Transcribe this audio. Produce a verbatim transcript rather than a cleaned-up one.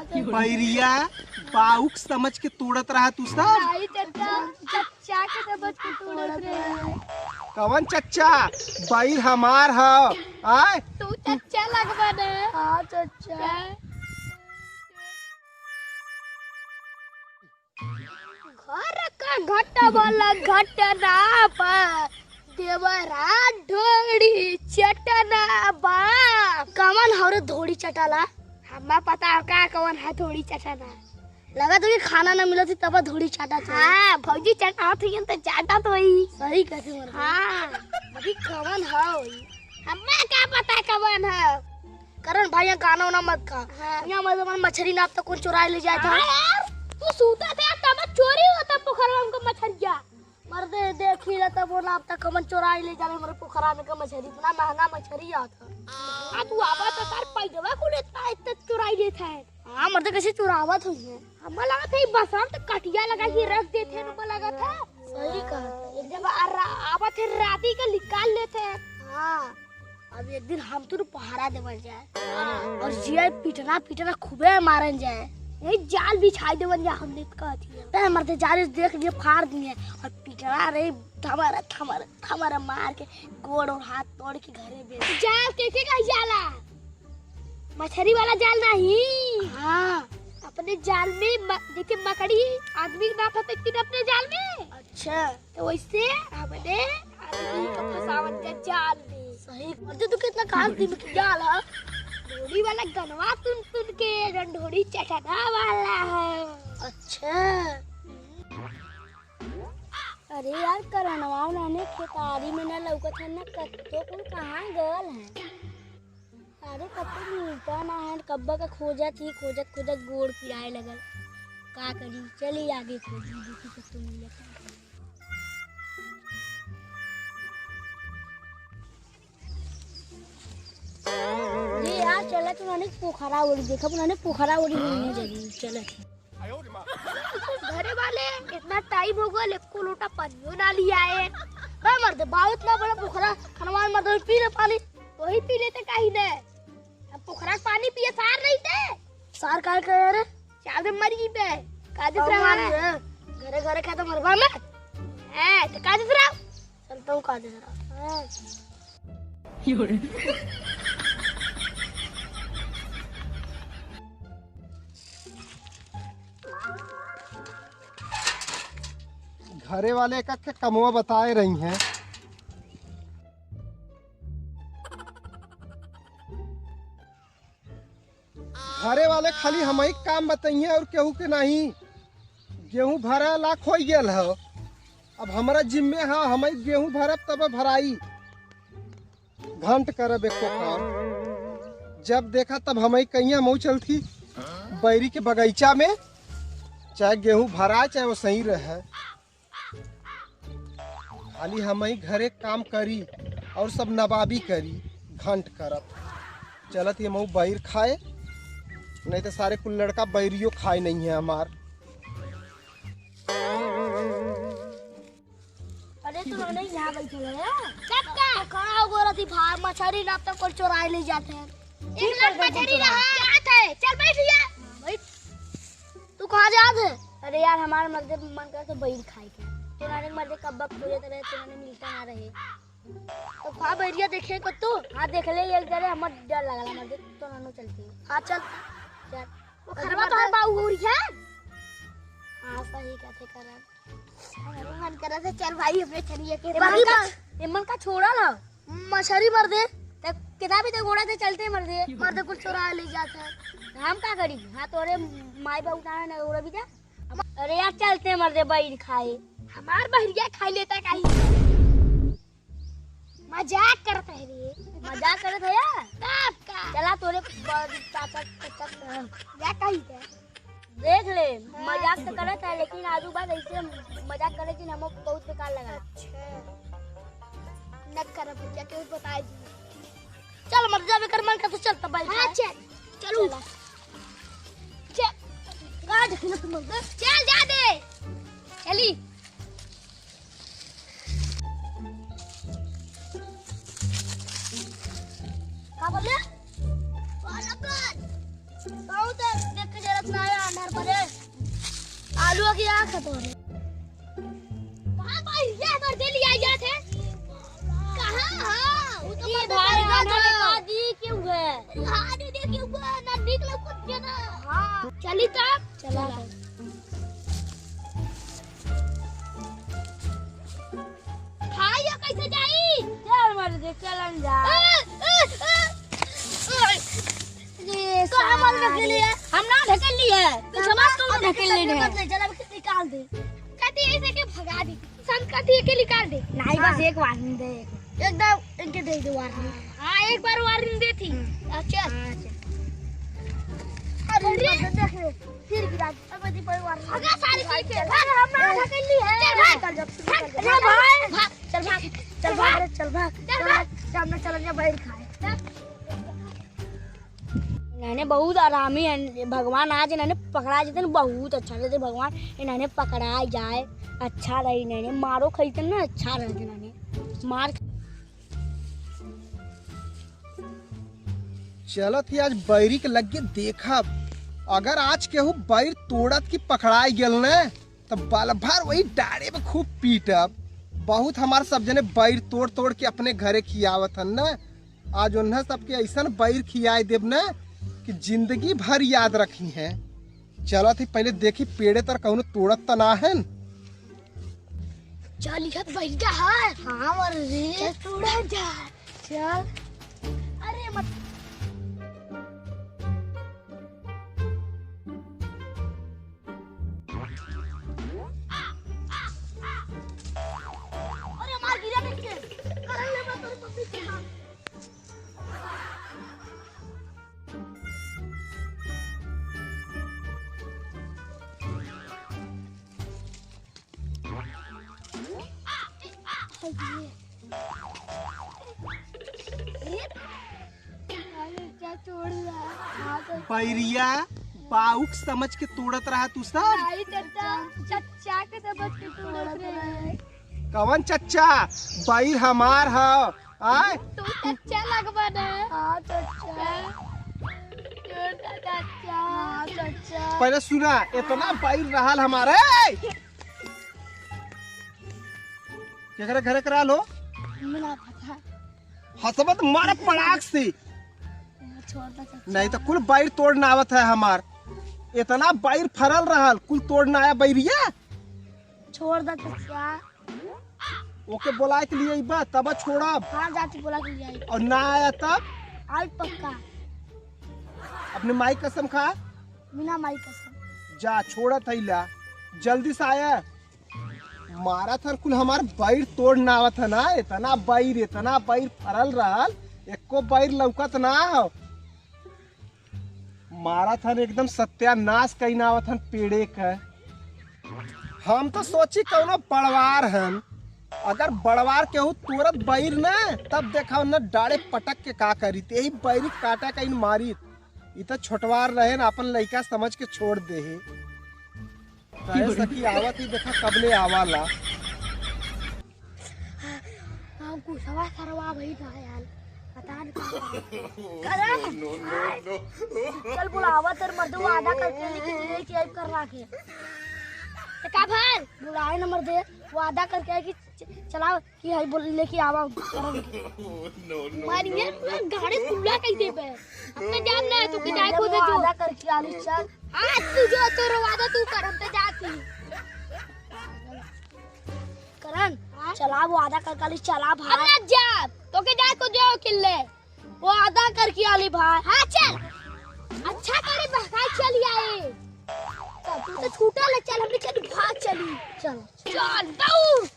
बैरिया, बाउक समझ के तोड़त रहा तू सब। नहीं चच्चा, चच्चा के समझ के तोड़त रहे। कवन चच्चा? बैर हमार ह। आय? तू चच्चा लगबा ना। हाँ चच्चा। घर का घटवल घटना बा, देवरा ढोड़ी चटना बा। कवन हौ रे ढोड़ी चटाला? हम्मा पता हो का कवन है ढोड़ी चटना? लगा तो कि खाना ना मिलत ही तब ढोड़ी चाटा था। हाँ, भौजी चटात हुई त चाटा तो ही। सही कहते मर। हाँ, अभी कवन हौ? हम्मा का पता कवन है? करण भाई, यहाँ गाना वाना मत गा। हाँ। यहाँ मत, हमार मछरी नाप तक कौन चुराए ले जाए था। हाँ यार, तू सूता था तब चोरी होता पोखरवा हमको मछरिया। मर्दे देखी ला तब वो नाप तक कमन चुराए ले जाने हमारे पोखरा में का मछरी, इतना महंगा मछरी आता। आ तू आवा तो तार पैदवा को लेता इतना चुराई लेता है। हाँ मर्दे कैसे चुरावत हुई है? हमें लगा था ये बसंत कटिया लगा के रख देते हैं, रुपया लगा था। सही कहा था। जब आ रा-, आवत है राती का निकाल लेते हैं। हाँ। अब एक दिन हम तो पहरा देवल जाए। हाँ। और जिया पिटना पिटना खूबे मारन जाए। यही जाल बिछाई देवल जाए हमने तो कहती है। ते मरते जाल देख लिए फाड़ दिए और पिटना रे थमर थमर थमर मार के गोड़ और हाथ तोड़ के घरे भेज। जाल के के कही जाला? मछरी वाला जाल नहीं। हाँ। अपने जाल में म-, जैसे मकड़ी आदमी के नाप है, लेकिन अपने जाल में। अच्छा। तो वैसे हमने आदमी को फंसावन का जाल में। सही। और तू कितना काल दिन की जाल है? ढोड़ी वाला गनवा सुन सुन के, जौन ढोड़ी चटना वाला है। अच्छा। अरे यार, करनवा उन्होंने खेतारी में न लौकत है, न कत्तो कुल कहाँ गल है। अरे, कत्तो मिलता ना है, कब्बा का खोजत ही, खोजत, खोजत गोड़ पिराए लगल। का करी, चली आगे खोजी, देखी कत्तो मिलत है। ये यार, चला तू नानी पोखरा ओरी देखा, नानी पोखरा ओरी घूमने जाई, चला। घरे वाले, इतना टाइम हो गल, एको लोटा पानियो ना लिया है। बे मर्दे, बाउत ना बड़ा पोखरा, खनवा में मर्दे पी ले पानी। वही पी लेते काहे ने? हम पोखरा के पानी पिए सार नहीं थे। सार काहे कहे रे? चाहे मर गई बे। का दिस रहा है? घरे घरे का तो मरबा मत। है, तो का दिस रहा? चलता हूँ का दिस रहा। हाँ। घरे वाले का के कमवा बताए रही हैं। घरे वाले खाली हमही काम बताइए और केहू के नहीं। गेहूं भरा लाख हो गेल हो, अब हमरा जिम्मे है, हमही गेहूं भरब तब भराई। घंट करब एको काम। जब देखा तब हमही कहिया मऊ चलती बैरी के बगीचा में, चाहे गेहूं भराए चाहे वो सही रहे। खाली हमही घरे काम करी और सब नवाबी करी, घंट करत। चलत ये मऊ बैर खाए, नहीं तो सारे कुल लड़का बैरियो खाए नहीं है हमार। अरे, तू लोग नहीं यहाँ बैठे हो, हैं? कब का? तो खड़ा हो गया थी, भाग, मछली ना तो कोई चुराए ले जाते हैं। एक लाख मछली रहा। जात है, चल बैठ जा। हाँ, बैठ। तू कहाँ जात है? अरे यार, हमारे मर्दे मन करत है बैर खाए के। तोराने मर्दे कब्बा खोजत रहे, तोराने मिलता ना रहे। तो खा बैरिया देखे को तू? हाँ, देख ले, एक जरे हमर डर लगला मर्दे, तो नानो चलती। हाँ, चल। चल। वो अरे खरवा मर्दे। तोहर बाऊ हो रही है? हाँ, सही कहते करन। हमरो मन करत है, चल भाई, अपने छनिया के ए, बाबू, मरका, ए, मरका छोड़ा ना। मछरी मर्दे। त कितना भी तो घोड़ा से चलते मर्दे। मर्दे कुछ चोरा ले जाता है। हम का करी? हाँ, तोरे माई बाबू ना है ना, घोड़ा भी जा। अरे यार, चलते मर्दे, बैर खाए। हमार बहरिया खाई लेता कहीं। मजाक करत है रे। मजाक करत है यार? तब का? चला तोरे ब-, चाचा, चाचा, क्या कही थे? देख ले, हाँ। मजाक तो करत है, लेकिन आजू बात ऐसे मजाक करे कि हमको बहुत बेकार लगा। अच्छा। न कर भैया, केहू बताए दी। चल मर जा, बेकार मन का तो चल तब बैठ हाँ, जा। चल, चलू। चला। चल। का देखना तुम मन का? चल जा दे। चली। का बोले? पालकन। बहुत है, देख के जरा क्या खतौनी? कहाँ भाई, ये हमार दिल आ जात है। कहाँ? हाँ, वो तो ये मर्द भाई, मर गया आने था। का दी क्यों है? हाँ, दे दे क्यों है? ना निकलो कुछ के ना। हाँ। चली तब? चला। चला। भाई, ये कैसे जाई? चल मर दे, चलन जा। ए, ए, ए, ए। ये कहाँ मर सारे। ढकेली है? हम ना ढकेली है। कुछ हमार तो हम ढकेली ढकेली नहीं है। मत ले, चल, अब निकाल दे। कहती है इसे के भगा दी। संत कहती है के निकाल दे। नहीं, बस हाँ। एक warning दे, एक। एकदम इनके दे दे warning। हाँ, एक बार warning दे थी। हम्म। अच्छा। हाँ, चल। अरे, अरे। देख ले, फिर गिरा दी। अब जी भाई warning। अगर सारी चीज के, भाग, हम ना ढकेली है। चल, भाग। चल, चल, चल, चल, भाग। भाग। चल, भाग। चल, भाग। अरे, चल, भाग। चल, चल, भाग। भाग। सामने चल, जा, बैठ खाए। चल। इन्हने बहुत आरामी है, भगवान आज इन्हने पकड़ा जाते न, बहुत अच्छा रहते भगवान, इन्हने पकड़ा जाए, अच्छा रहे, इन्हने मारो खाइते ना, अच्छा रहते इन्हने मार। चलत ही आज बैरी के लग्गे देखब, अगर आज केहू बैर तोड़त की पकड़ाई गेल न, त बल भर वही डाड़े में खूब पीटब। बहुत हमार सब जने बैर तोड़ तोड़ के अपने घरे खियावत हन न, आज उन्हें सबके ऐसन बैर खियाए देब न कि जिंदगी भर याद रखी हैं। चलत ही पहले देखी पेड़े तर कौनो तोड़त त ना हन। चल, इधर बैठ जा, हाँ। हाँ, मर रे। चल, तोड़ा जा। चल। अरे, मत। अरे, मार गिरा देख के। अरे, ले, मार, तोरे पप्पी के मार। अरे, क्या तोड़ रहा है? हाँ, तो बैरिया, बाउक समझ के तोड़त रहा तू सब। नहीं, चच्चा, चच्चा के समझ के तोड़त रहे। कवन चच्चा? बैर हमार ह। आय? तू चच्चा लगबा ना। हाँ, चच्चा। छोड़ दे, चच्चा। हाँ, चच्चा। पहले सुना, इतना बैर रहल हमारे। केकरे घरे के रहल हो? मिला पता। हसबत मारे पड़ाक से। छोड़ दे, चच्चा। नहीं तो कुल बैर तोड़ना आवत है हमार। इतना बैर फरल रहल, कुल तोड़ना आया बैरिया। छोड़ दे, चच्चा। ओके बोलाए के लिए अइबा, तब छोड़ब। हाँ, जाती बोला के लिए आई। और ना आया तब? आई पक्का। अपने माई कसम खा। बिना माई कसम। जा, छोड़त है ला, जल्दी से आया। मारा था कुल हमार बैर तोड़ ना आवत है ना, इतना बैर, इतना बैर फरल रहल, एको बैर लौकत ना हो। मारत हन एकदम सत्यानाश कइन आवत हन पेड़े क। हम तो सोची कउनो बड़वार हन, अगर बड़वार केहू तोरत बैर न, तब देखा न डाड़े पटक के का करी, तेही बैरी काटा कइन मारी। इ तो छोटवार रहे न, आपन लइका समझ के छोड़ देहे। कहे सखी आवत ही देखा कबले आवाला। हाँ, गुस्सा सरवा भाई था यार। पता नहीं कहाँ। करण! No, no, no। चल बुलावा तेरे मर्दे, वादा करके लेके, लेके आई कर रहा के। तो का भर? बुलाए न मर्दे, वादा करके आई कि च-, चला कि हई बोल लेके आवा करण के। No, no, मारिए no, no। पूरा गाड़ी खुला कर देबे। अब तो जान ना, तू के जाए को दे जो। वादा करके आली चल। आज तू जो तोर वादा तू कर, हम तो जाती। करण, हाँ? चला वादा करके आली, चला भाई। अब ना जा, तो के जाए को जो किल्ले। वादा करके आली भाई। हाँ, चल। अच्छा करे बहकाई चली आए। चल, तू तो छूटा ले, चल, हमने चल भाग चली। चल। चल, दौड़।